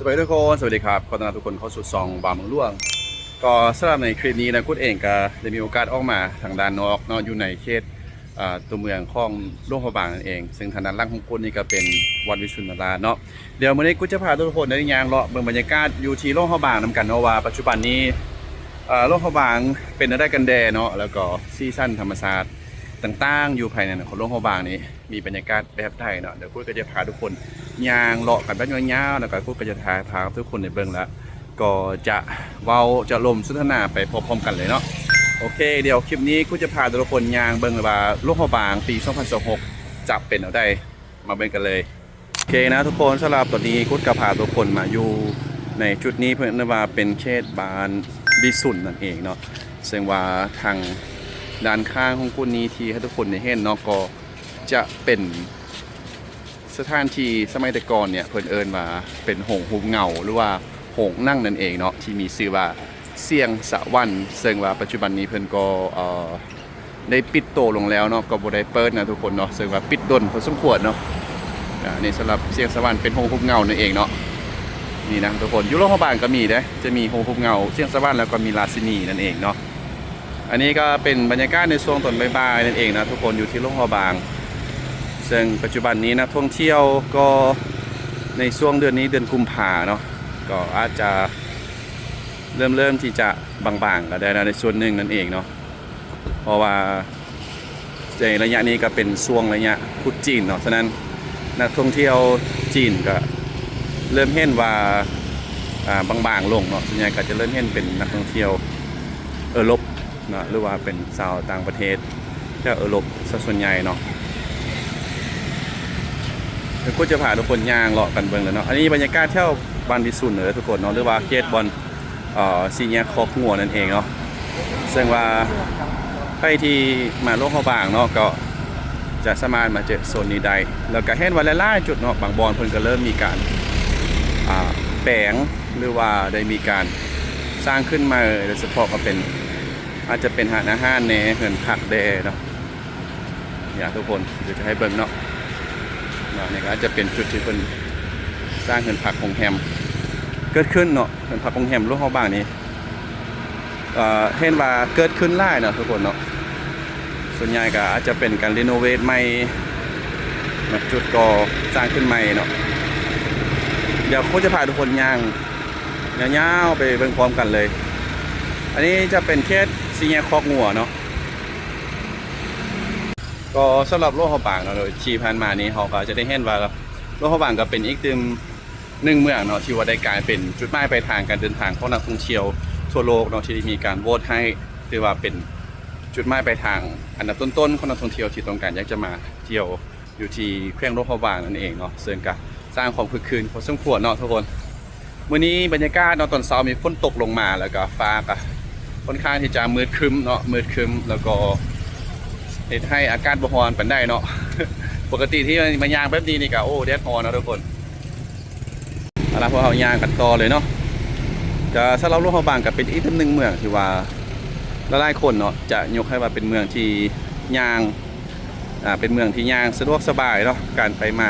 ສະບາຍດີທຸກຄົນ ສະຫວັດດີຄັບ ຂໍຕ້ອນຮັບທຸກຄົນເຂົ້າສູ່ຊ່ອງບ່າວເມືອງຫຼວງ. ກໍສຳລັບໃນຄລິບນີ້ນະ ກຸດເອງກໍໄດ້ມີໂອກາດອອກມາທາງດ້ານນອກເນາະ ຢູ່ໃນເຂດ ອ່າ ຕົວເມືອງຂອງຫຼວງພະບາງນັ້ນເອງ, ເຊິ່ງທາງດ້ານຫຼັງຂອງກຸດນີ້ກໍເປັນວັດວິສຸນນາລາມເນາະ. ດຽວມື້ນີ້ກຸດຈະພາທຸກຄົນໄດ້ຍ່າງເລາະເບິ່ງບັນຍາກາດຢູ່ທີ່ຫຼວງພະບາງນຳກັນເນາະ ວ່າປັດຈຸບັນນີ້ ເອີ ຫຼວງພະບາງເປັນແນວໃດກັນແດ່ເນາະ ແລ້ວກໍສີສັນທຳມະຊາດຕ່າງໆ ຢູ່ພາຍໃນຂອງຫຼວງພະບາງນີ້ ມີບັນຍາກາດແບບໃດເນາະ. ດຽວກຸດກໍຈະພາທຸກຄົນຍ່າງເລາະກັນແບບຍາວໆ ແລ້ວກໍກຸດກໍຈະຖ່າຍພາບໃຫ້ທຸກຄົນໄດ້ເບິ່ງ ແລ້ວກໍຈະເວົ້າຈະລົມສົນທະນາໄປພ້ອມໆກັນເລີຍເນາະ. ໂອເຄ ດຽວຄລິບນີ້ກຸດຈະພາທຸກຄົນຍ່າງເບິ່ງວ່າຫຼວງພະບາງປີສອງພັນຊາວຫົກຈະເປັນແນວໃດ ມາເບິ່ງກັນເລີຍ. ໂອເຄນະທຸກຄົນ ສຳລັບຕອນນີ້ກຸດກໍພາທຸກຄົນມາຢູ່ໃນຈຸດນີ້ ເພິ່ນເອີ້ນວ່າເປັນເຂດບ້ານວິສຸນນັ້ນເອງເນາະ, ເຊິ່ງວ່າທາງດ້ານຂ້າງຂອງກຸດນີ້ທີ່ໃຫ້ທຸກຄົນໄດ້ເຫັນເນາະ ກໍຈະເປັນ ສະຖານທີ່ສະໄໝແຕ່ກ່ອນເນຍ ເພິ່ນເອີ້ນວ່າເປັນໂຮງຮູບເງົາ ຫຼືວ່າໂຮງໜັງນັ້ນເອງເນາະ ທີ່ມີຊື່ວ່າສຽງສະຫວັນ, ເຊິ່ງວ່າປັດຈຸບັນນີ້ເພິ່ນກໍ ເອີ ໄດ້ປິດໂຕລົງແລ້ວເນາະ ກໍບໍ່ໄດ້ເປີດນະທຸກຄົນເນາະ, ເຊິ່ງວ່າປິດດົນພໍສົມຄວນເນາະ. ອາ ນີ້ສຳລັບສຽງສະຫວັນເປັນໂຮງຮູບເງົານັ້ນເອງເນາະ. ນີ້ນະທຸກຄົນ ຢູ່ຫຼວງພະບາງກໍມີເດ້ ຈະມີໂຮງຮູບເງົາສຽງສະຫວັນ ແລ້ວກໍມີລາຊິນີນັ້ນເອງເນາະ. ອັນນີ້ກໍເປັນບັນຍາກາດໃນຊ່ວງຕອນບ່າຍໆນັ້ນເອງນະທຸກຄົນ ຢູ່ທີ່ຫຼວງພະບາງ, ເຊິ່ງປັດຈຸບັນນີ້ນັກທ່ອງທ່ຽວກໍໃນຊ່ວງເດືອນນີ້ ເດືອນກຸມພາເນາະ ກໍອາດຈະເລີ່ມ ເລີ່ມທີ່ຈະບາງໆກໍໄດ້ນະ ໃນສ່ວນໜຶ່ງນັ້ນເອງເນາະ, ເພາະວ່າໃນໄລຍະນີ້ກໍເປັນຊ່ວງໄລຍະພຸດຈີນເນາະ, ສະນັ້ນນັກທ່ອງທ່ຽວຈີນກໍເລີ່ມເຫັນວ່າ ອາ ບາງໆລົງເນາະ, ສ່ວນໃຫຍ່ກໍຈະເລີ່ມເຫັນເປັນນັກທ່ອງທ່ຽວເອີຣົບ ເນາະ ຫຼືວ່າເປັນຊາວຕ່າງປະເທດແຖວເອີຣົບຊະສ່ວນໃຫຍ່ເນາະ. ດຽວກຸດຈະພາທຸກຄົນຍ່າງເລາະກັນເບິ່ງເລີຍເນາະ. ອັນນີ້ບັນຍາກາດແຖວບ້ານວິສຸນເດີທຸກຄົນເນາະ ຫຼືວ່າເຂດບ່ອນ ເອີ ສີ່ແຍກຄອກງົວນັ້ນເອງເນາະ, ເຊິ່ງວ່າໃຜທີ່ມາຫຼວງພະບາງເນາະ ກໍຈະສາມາດມາເຈີໂຊນນີ້ໄດ້. ແລ້ວກໍເຫັນວ່າຫຼາຍໆຈຸດເນາະ ບາງບ່ອນເພິ່ນກໍເລີ່ມມີການ ອາ ແປງ ຫຼືວ່າໄດ້ມີການສ້າງຂຶ້ນໃໝ່ ໂດຍສະເພາະກໍເປັນ ອາດຈະເປັນຮ້ານອາຫານແດ່ ເຮືອນພັກແດ່ເນາະ. ນີ້ທຸກຄົນ ດຽວຈະໃຫ້ເບິ່ງເນາະ, ເນາະ ນີ້ກໍອາດຈະເປັນຈຸດທີ່ເພິ່ນສ້າງເຮືອນພັກໂຮງແຮມເກີດຂຶ້ນເນາະ. ເຮືອນພັກໂຮງແຮມຫຼວງພະບາງນີ້ ເອີ ເຫັນວ່າເກີດຂຶ້ນຫຼາຍເນາະທຸກຄົນເນາະ, ສ່ວນໃຫຍ່ກໍອາດຈະເປັນການຣີໂນເວດໃໝ່ ບາງຈຸດກໍສ້າງຂຶ້ນໃໝ່ເນາະ. ດຽວຄຸດຈະພາທຸກຄົນຍ່າງຍາວໆໄປເບິ່ງພ້ອມກັນເລີຍ. ອັນນີ້ຈະເປັນເຂດສີ່ແຍກຄອກງົວເນາະ. ກໍສຳລັບຫຼວງພະບາງເນາະ ໂດຍທີ່ຜ່ານມານີ້ເຮົາກໍຈະໄດ້ເຫັນວ່າ ຫຼວງພະບາງກໍເປັນອີກຕື່ມໜຶ່ງເມືອງເນາະ ທີ່ວ່າໄດ້ກາຍເປັນຈຸດໝາຍປາຍທາງການເດີນທາງຂອງນັກທ່ອງທ່ຽວທົ່ວໂລກເນາະ ທີ່ໄດ້ມີການໂຫວດໃຫ້ ຖືວ່າເປັນຈຸດໝາຍປາຍທາງອັນດັບຕົ້ນໆຂອງນັກທ່ອງທ່ຽວທີ່ຕ້ອງການຢາກຈະມາທ່ຽວຢູ່ທີ່ແຂວງຫຼວງພະບາງນັ້ນເອງເນາະ, ເຊິ່ງກໍສ້າງຄວາມຄຶກຄື້ນພໍສົມຄວນເນາະທຸກຄົນ. ມື້ນີ້ບັນຍາກາດເນາະ ຕອນເຊົ້າມີຝົນຕົກລົງມາ ແລ້ວກໍຟ້າກໍຄ່ອນຂ້າງທີ່ຈະມືດຄຶ້ມເນາະ ມືດຄຶ້ມ ແລ້ວກໍເຮັດໃຫ້ອາກາດບໍ່ຮ້ອນປານໃດເນາະ. ປົກກະຕິທີ່ມາຍ່າງແບບນີ້ນີ້ກໍ ໂອ້ ແດດຮ້ອນເນາະທຸກຄົນ. ເອົາລະ ພວກເຮົາຍ່າງກັນຕໍ່ເລີຍເນາະ. ກໍສຳລັບຫຼວງພະບາງກໍເປັນອີກໜຶ່ງເມືອງທີ່ວ່າຫຼາຍໆຄົນເນາະ ຈະຍົກໃຫ້ວ່າເປັນເມືອງທີ່ຍ່າງ ອ່າ ເປັນເມືອງທີ່ຍ່າງສະດວກສະບາຍເນາະ ການໄປມາ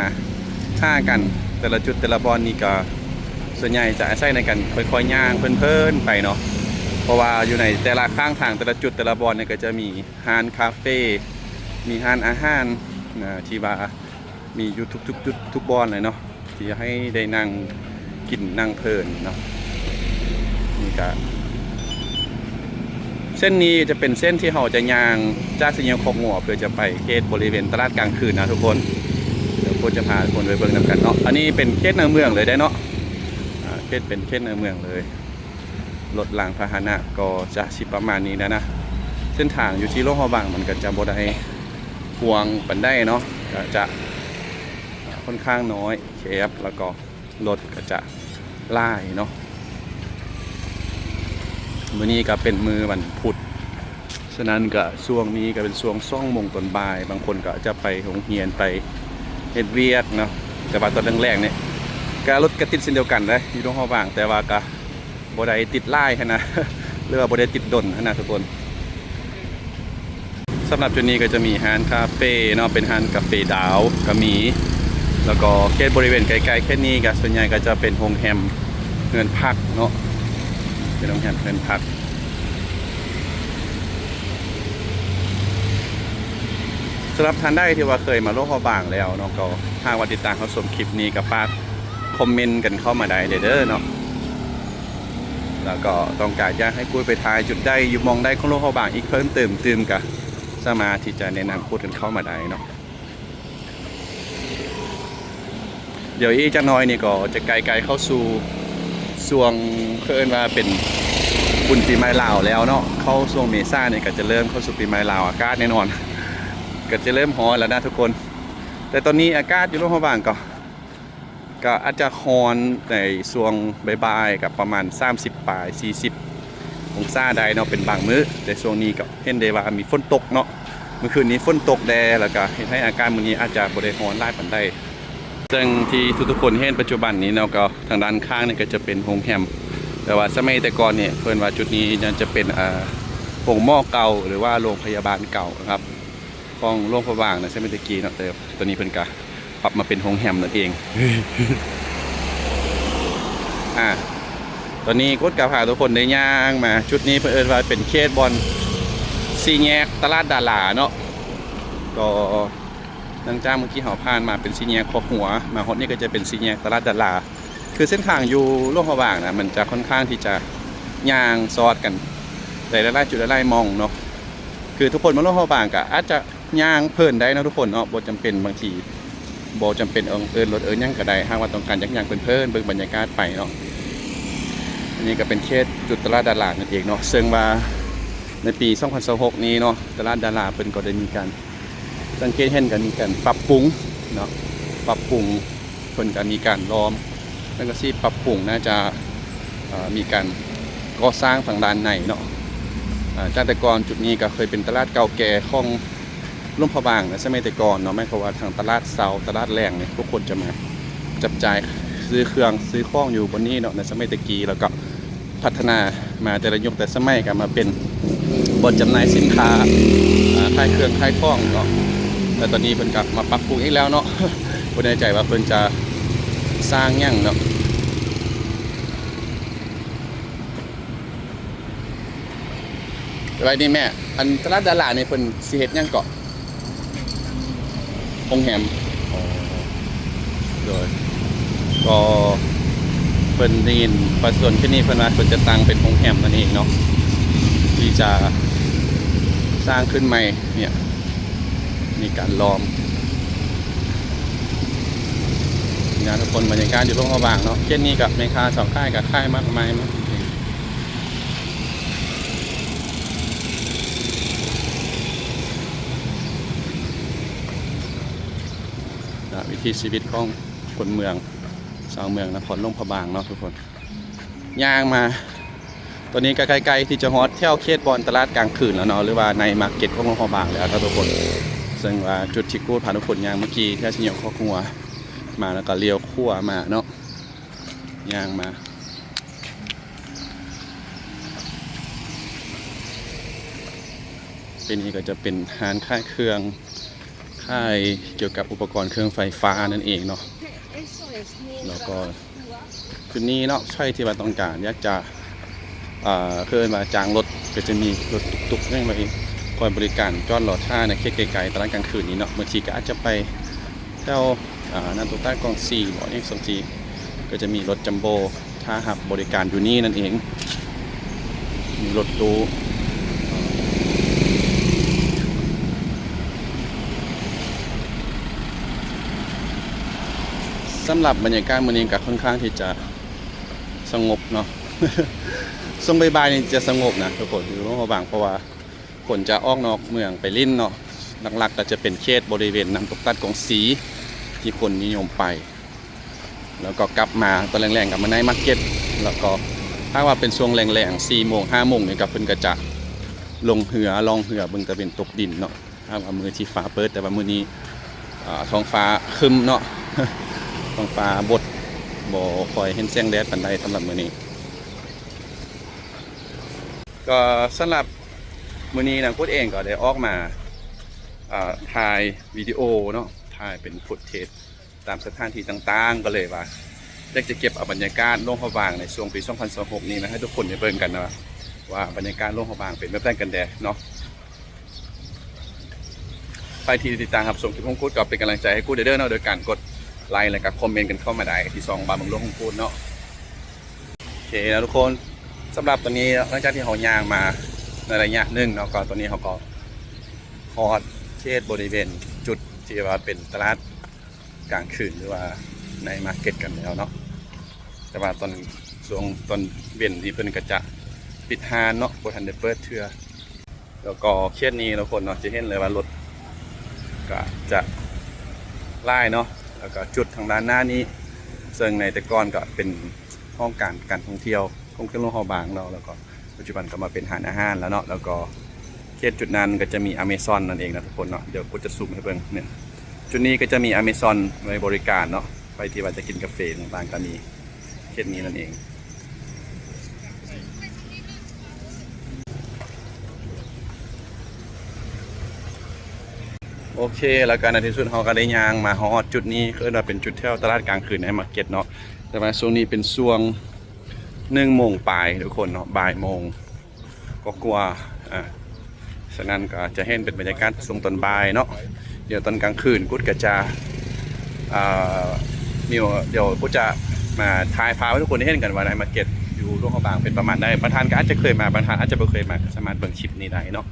ຫາກັນ ແຕ່ລະຈຸດແຕ່ລະບ່ອນນີ້ກໍສ່ວນໃຫຍ່ຈະອາໄສໃນການຄ່ອຍໆຍ່າງເພີນໆໄປເນາະ, ເພາະວ່າຢູ່ໃນແຕ່ລະຂ້າງທາງ ແຕ່ລະຈຸດແຕ່ລະບ່ອນນີ້ກໍຈະມີຮ້ານຄາເຟ ມີຮ້ານອາຫານ ນະ ທີ່ວ່າມີຢູ່ທຸກໆຈຸດທຸກບ່ອນເລີຍເນາະ ທີ່ໃຫ້ໄດ້ນັ່ງກິນນັ່ງເພີນເນາະ. ນີ້ກະ ເສັ້ນນີ້ຈະເປັນເສັ້ນທີ່ເຮົາຈະຍ່າງຈາກສີ່ແຍກຄອກງົວ ເພື່ອຈະໄປເຂດບໍລິເວນຕະຫຼາດກາງຄືນນະທຸກຄົນ. ດຽວໂຄຈະພາທຸກຄົນໄປເບິ່ງນຳກັນເນາະ. ອັນນີ້ເປັນເຂດໃນເມືອງເລີຍເດ້ເນາະ. ອ່າ ເຂດ ເປັນເຂດໃນເມືອງເລີຍ. ລົດລາງພາຫະນະກໍຈະຊິປະມານນີ້ແຫຼະນະ. ເສັ້ນທາງຢູ່ທີ່ຫຼວງພະບາງມັນກໍຈະບໍ່ໄດ້ກວ້າງປານໃດເນາະ. ກໍຈະ ອ່າ ຄ່ອນຂ້າງນ້ອຍ ແຄບ ແລ້ວກໍ ລົດກໍຈະຫຼາຍເນາະ. ມື້ນີ້ກໍເປັນມື້ວັນພຸດ ສະນັ້ນກໍຊ່ວງນີ້ກໍເປັນຊ່ວງສອງໂມງຕອນບ່າຍ ບາງຄົນກໍອາດຈະໄປໂຮງຮຽນ ໄປເຮັດວຽກເນາະ. ແຕ່ວ່າຕອນແລງໆນີ້ກໍລົດກໍຕິດເຊັ່ນດຽວກັນເດ້ ຢູ່ດອງຫອບາງ ແຕ່ວ່າກໍບໍ່ໄດ້ຕິດຫຼາຍຫັ້ນນະ ຫຼືວ່າບໍ່ໄດ້ຕິດດົນຫັ້ນນະທຸກຄົນ. ສຳລັບຈຸດນີ້ກໍຈະມີຮ້ານຄາເຟເນາະ ເປັນຮ້ານກາເຟດາວກໍມີ, ແ ແລ້ວກໍເຂດບໍລິເວນໃກ້ໆເຂດນີ້ກໍສ່ວນໃຫຍ່ກໍຈະເປັນໂຮງແຮມເຮືອນພັກເນາະ ເປັນໂຮງແຮມເຮືອນພັກ. ສຳລັບທ່ານໃດທີ່ວ່າເຄີຍມາຫຼວງພະບາງແລ້ວເນາະ ກໍຫາກວ່າຕິດຕາມຮັບຊົມຄລິບນີ້ ກໍຝາກຄອມເມັນກັນເຂົ້າມາໄດ້ເດີເນາະ ແລ້ວກໍຕ້ອງການຢາກໃຫ້ປຸ້ຍໄປຖ່າຍຈຸດໃດ ຢູ່ໝ່ອງໃດຂອງຫຼວງພະບາງອີກເພີ່ມເຕີມຕື່ມ ກໍສາມາດທີ່ຈະແນະນຳໂພສກັນເຂົ້າມາໄດ້ເນາະ. ດຽວອີກຈັກໜ້ອຍນີ້ກໍຈະໃກ້ໆເຂົ້າສູ່ຊ່ວງ ເຂົາເອີ້ນວ່າເປັນບຸນປີໃໝ່ລາວແລ້ວເນາະ ເຂົ້າຊ່ວງເມສານີ້ກໍຈະເລີ່ມເຂົ້າສູ່ປີໃໝ່ລາວ ອາກາດແນ່ນອນກໍຈະເລີ່ມຮ້ອນແລ້ວນະທຸກຄົນ. ແຕ່ຕອນນີ້ອາກາດຢູ່ຫຼວງພະບາງກໍ ກໍອາດຈະຮ້ອນໃນຊ່ວງບ່າຍໆ ກໍປະມານສາມສິບປາຍ ສີ່ສິບອົງສາໄດ້ເນາະ ເປັນບາງມື້ ແຕ່ຊ່ວງນີ້ກໍເຫັນໄດ້ວ່າມີຝົນຕົກເນາະ ມື້ຄືນນີ້ຝົນຕົກແດ່ ແລ້ວກໍເຮັດໃຫ້ອາກາດມື້ນີ້ອາດຈະບໍ່ໄດ້ຮ້ອນຫຼາຍປານໃດ. ເຊິ່ງທີ່ທຸກໆຄົນເຫັນປັດຈຸບັນນີ້ເນາະ ກໍທາງດ້ານຂ້າງນີ້ກໍຈະເປັນໂຮງແຮມ ແຕ່ວ່າສະໄໝແຕ່ກ່ອນນີ້ ເພິ່ນວ່າຈຸດນີ້ຈະເປັນ ເອີ ໂຮງໝໍເກົ່າ ຫຼືວ່າໂຮງພະຍາບານເກົ່ານະຄັບ ຂອງຫຼວງພະບາງໃນສະໄໝແຕ່ກີ້ເນາະ ແຕ່ຕອນນີ້ເພິ່ນກະປັບມາເປັນໂຮງແຮມນັ້ນເອງ. ອາ ຕອນນີ້ກົດກະພາທຸກຄົນໄດ້ຍ່າງມາຈຸດນີ້ ເພິ່ນເອີ້ນວ່າເປັນເຂດບ່ອນສີ່ແຍກຕະຫຼາດດາລາເນາະ ກໍຫຼັງຈາກເມື່ອກີ້ເຮົາຜ່ານມາເປັນສີ່ແຍກຄອກຫົວ ມາຮອດນີ້ກໍຈະເປັນສີ່ແຍກຕະຫຼາດດາລາ. ຄືເສັ້ນທາງຢູ່ຫຼວງພະບາງນະ ມັນຈະຄ່ອນຂ້າງທີ່ຈະຍ່າງຊອດກັນໄດ້ຫຼາຍໆຈຸດຫຼາຍໆໝ່ອງເນາະ. ຄືທຸກຄົນມາຫຼວງພະບາງກະອາດຈະຍ່າງເພີນໄດ້ເນາະທຸກຄົນເນາະ ບໍ່ຈຳເປັນ ບາງທີບໍ່ຈຳເປັນເອີ້ນ ເອີ້ນລົດເອີ້ນຫຍັງກະໄດ້ ຫາກວ່າຕ້ອງການຢາກຍ່າງເພີນໆ ເບິ່ງບັນຍາກາດໄປເນາະ. ອັນນີ້ກະເປັນເຂດຈຸດຕະຫຼາດດາລານັ້ນເອງເນາະ ເຊິ່ງວ່າໃນປີສອງພັນຊາວຫົກນີ້ເນາະ ຕະຫຼາດດາລາເພິ່ນກໍໄດ້ມີການ ສັງເກດເຫັນກໍມີການປັບປຸງເນາະ ປັບປຸງ ເພິ່ນກໍມີການລ້ອມ ແລ້ວກໍຊິປັບປຸງ ໜ້າຈະ ເອີ ມີການກໍ່ສ້າງທາງດ້ານໃນເນາະ. ເອີ ຈາກແຕ່ກ່ອນຈຸດນີ້ກໍເຄີຍເປັນຕະຫຼາດເກົ່າແກ່ຂອງຫຼວງພະບາງໃນສະໄໝແຕ່ກ່ອນເນາະ ໝາຍຄວາມວ່າທາງຕະຫຼາດເຊົ້າ ຕະຫຼາດແລງນີ້ ຜູ້ຄົນຈະມາຈັບຈ່າຍຊື້ເຄື່ອງຊື້ຂອງຢູ່ບ່ອນນີ້ເນາະ ໃນສະໄໝແຕ່ກີ້ ແລ້ວກໍ ພັດທະນາມາແຕ່ລະຍຸກແຕ່ສະໄໝ ກໍມາເປັນບ່ອນຈຳໜ່າຍສິນຄ້າ ອາ ຂາຍເຄື່ອງຂາຍຂອງເນາະ. ແລ້ວຕອນນີ້ເພິ່ນກໍມາປັບປຸງອີກແລ້ວເນາະ ບໍ່ແນ່ໃຈວ່າເພິ່ນຈະສ້າງຫຍັງເນາະ. ສະບາຍດີແມ່ ອັນຕະຫຼາດດາລານີ້ເພິ່ນຊິເຮັດຫຍັງເກາະ? ໂຮງແຮມ ອໍ ໂດຍ ກໍເພິ່ນໄດ້ຍິນປະຊາຊົນເຂດນີ້ເພິ່ນວ່າເພິ່ນຈະຕັ້ງເປັນໂຮງແຮມນັ້ນເອງເນາະ ທີ່ຈະສ້າງຂຶ້ນໃໝ່ເນຍ ມີການລ້ອມ ນີ້ນະທຸກຄົນ ບັນຍາກາດຢູ່ຫຼວງພະບາງເນາະ ເຂດນີ້ກໍແມ່ຄ້າຊາວຂາຍກໍຂາຍມາກມາຍເນາະ. ນະ ວິຖີຊີວິດຂອງຄົນເມືອງ ຊາວເມືອງນະຄອນຫຼວງພະບາງເນາະທຸກຄົນ ຍ່າງມາ ຕອນນີ້ກໍໃກ້ໆທີ່ຈະຮອດແຖວເຂດບ່ອນຕະຫຼາດກາງຄືນແລ້ວເນາະ ຫຼືວ່າໄນມາເກັດຂອງຫຼວງພະບາງແລ້ວເນາະທຸກຄົນ. ເຊິ່ງວ່າຈຸດທີ່ກູດພາທຸກຄົນຍ່າງເມື່ອກີ້ ແຖວສີ່ແຍກຄອກຫົວມາ ແລ້ວກໍລ້ຽວຂວາມາເນາະ ຍ່າງມາ ເປັນ ນີ້ກໍຈະເປັນຮ້ານຂາຍເຄື່ອງ ຂາຍກ່ຽວກັບອຸປະກອນເຄື່ອງໄຟຟ້ານັ້ນເອງເນາະ. ແລ້ວກໍຈຸດນີ້ເນາະ ໃຜທີ່ວ່າຕ້ອງການຢາກຈະ ເອີ ເອີ້ນວ່າຈ້າງລົດ ກໍຈະມີລົດຕຸກໆຫຍັງໄວ້ຄອຍບໍລິການຈອດລໍຖ້າໃນເຂດໃກ້ໆຕະຫຼາດກາງຄືນນີ້ເນາະ. ບາງທີກໍອາດຈະໄປແຖວ ນ້ຳຕົກຕາດກອງສີບໍ ຫຍັງຈັ່ງຊີ້ ກໍຈະມີລົດຈັມໂບ້ ຖ້າຮັບບໍລິການຢູ່ນີ້ນັ້ນເອງ ມີລົດຕູ້. ສຳລັບບັນຍາກາດມື້ນີ້ກໍຄ່ອນຂ້າງທີ່ຈະສະຫງົບເນາະ ຊ່ວງບ່າຍໆນີ້ຈະສະຫງົບນະທຸກຄົນ ຢູ່ຫຼວງພະບາງ ເພາະວ່າຄົນຈະອອກນອກເມືອງໄປຫຼິ້ນເນາະ ຫຼັກໆກໍຈະເປັນເຂດບໍລິເວນນ້ຳຕົກຕາດກອງສີທີ່ຄົນນິຍົມໄປ. ແລ້ວກໍກັບມາຕອນແລງໆກໍມາໄນມາເກັດ ແລ້ວກໍຖ້າວ່າເປັນຊ່ວງແລງໆ ສີ່ໂມງ ຫ້າໂມງນີ້ກໍເພິ່ນກໍຈະລົງເຮືອ ລ່ອງເຮືອເບິ່ງຕາເວັນຕົກດິນເນາະ ຖ້າວ່າມື້ທີ່ຟ້າເປີດ. ແຕ່ວ່າມື້ນີ້ ອາ ທ້ອງຟ້າຄຶ້ມເນາະ ທ້ອງຟ້າບົດ ບໍ່ຄ່ອຍເຫັນແສງແດດປານໃດສຳລັບມື້ນີ້. ກໍສຳລັບມື້ນີ້ນາງກຸດເອງກໍໄດ້ອອກມາ ອາ ຖ່າຍວິດີໂອເນາະ ຖ່າຍເປັນຟຸດເທດ ຕາມສະຖານທີ່ຕ່າງໆ ກໍເລີຍວ່າຢາກຈະເກັບເອົາບັນຍາກາດຫຼວງພະບາງໃນຊ່ວງປີສອງພັນຊາວຫົກນີ້ມາໃຫ້ທຸກຄົນໄດ້ເບິ່ງກັນນະ ວ່າບັນຍາກາດຫຼວງພະບາງເປັນແບບໃດກັນແດ່ເນາະ. ໃຜທີ່ຕິດຕາມຮັບຊົມຄລິບຂອງກູດ ກໍເປັນກຳລັງໃຈໃຫ້ກູດເດີເນາະ ໂດຍການກົດໄລ ແລະ ກໍຄອມເມັນກັນເຂົ້າມາໄດ້ທີ່ຊ່ອງບ້ານເມືອງຫຼວງຂອງກູດເນາະ. ໂອເຄແລ້ວທຸກຄົນ ສຳລັບຕອນນີ້ເນາະ ຫຼັງຈາກທີ່ເຮົາຍ່າງມາໃນໄລຍະໜຶ່ງເນາະ ກໍຕອນນີ້ເຮົາກໍຮອດເຂດບໍລິເວນຈຸດທີ່ວ່າເປັນຕະຫຼາດກາງຄືນ ຫຼືວ່າໄນມາເກັດກັນແລ້ວເນາະ. ແຕ່ວ່າຕອນ ຊ່ວງຕອນເວັນນີ້ເພິ່ນກໍຈະປິດຮ້ານເນາະ ບໍ່ທັນໄດ້ເປີດເທື່ອ. ແລ້ວກໍເຂດນີ້ທຸກຄົນເນາະ ຈະເຫັນເລີຍວ່າລົດກໍຈະຫຼາຍເນາະ. ແລ້ວກໍຈຸດທາງດ້ານໜ້ານີ້ ເຊິ່ງໃນແຕ່ກ່ອນກໍເປັນຫ້ອງການການທ່ອງທ່ຽວ ທ່ອງທ່ຽວຫຼວງພະບາງເນາະ ແລ້ວກໍປັດຈຸບັນກໍມາເປັນຮ້ານອາຫານແລ້ວເນາະ. ແລ້ວກໍເຂດຈຸດນັ້ນກໍຈະມີອາເມຊອນນັ້ນເອງນະທຸກຄົນເນາະ. ດຽວກູດຈະຊູມໃຫ້ເບິ່ງ ນີ້ ຈຸດນີ້ກໍຈະມີອາເມຊອນໄວ້ບໍລິການເນາະ ໃຜທີ່ວ່າຈະກິນກາເຟຕ່າງໆ ກໍມີເຂດນີ້ນັ້ນເອງ. ໂອເຄ ແລ້ວກໍໃນທີ່ສຸດເຮົາກໍໄດ້ຍ່າງມາຮອດຈຸດນີ້ ເອີ້ນວ່າເປັນຈຸດແຖວຕະຫຼາດກາງຄືນ Night Market ເນາະ. ແຕ່ວ່າຊ່ວງນີ້ເປັນຊ່ວງໜຶ່ງໂມງປາຍທຸກຄົນເນາະ ບ່າຍໂມງກວ່າໆ ອ່າ ສະນັ້ນກໍຈະເຫັນເປັນບັນຍາກາດຊ່ວງຕອນບ່າຍເນາະ. ດຽວຕອນກາງຄືນກູດກໍຈະ ເອີ ດຽວ ດຽວກູດຈະມາຖ່າຍພາບໃຫ້ທຸກຄົນໄດ້ເຫັນກັນວ່າ Night Market ຢູ່ຫຼວງພະບາງເປັນປະມານໃດ. ບາງທ່ານກໍອາດຈະເຄີຍມາ ບາງທ່ານອາດຈະບໍ່ເຄີຍມາ ກໍສາມາດເບິ່ງຄລິບນີ້ໄດ້ເນາະ.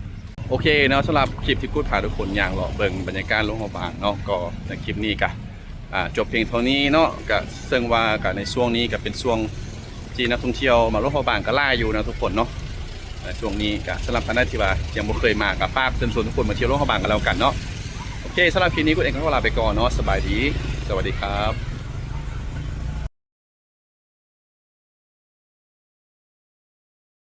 ໂອເຄເນາະ ສຳລັບຄລິບທີ່ກູດພາທຸກຄົນຍ່າງເລາະເບິ່ງບັນຍາກາດຫຼວງພະບາງເນາະ ກໍໃນຄລິບນີ້ກໍ ອ່າ ຈົບພຽງເທົ່ານີ້ເນາະ. ກະເຊິ່ງວ່າກະໃນຊ່ວງນີ້ກະເປັນຊ່ວງທີ່ນັກທ່ອງທ່ຽວມາຫຼວງພະບາງກະຫຼາຍຢູ່ນະທຸກຄົນເນາະ. ໃນຊ່ວງນີ້ກະສຳລັບທ່ານໃດທີ່ວ່າຍັງບໍ່ເຄີຍມາ ກະຝາກເຊີນຊວນທຸກຄົນມາທ່ຽວຫຼວງພະບາງກັນແລ້ວກັນເນາະ. ໂອເຄ ສຳລັບຄລິບນີ້ກູດເອງກໍຂໍລາໄປກ່ອນເນາະ. ສະບາຍດີ ສະຫວັດດີຄັບ.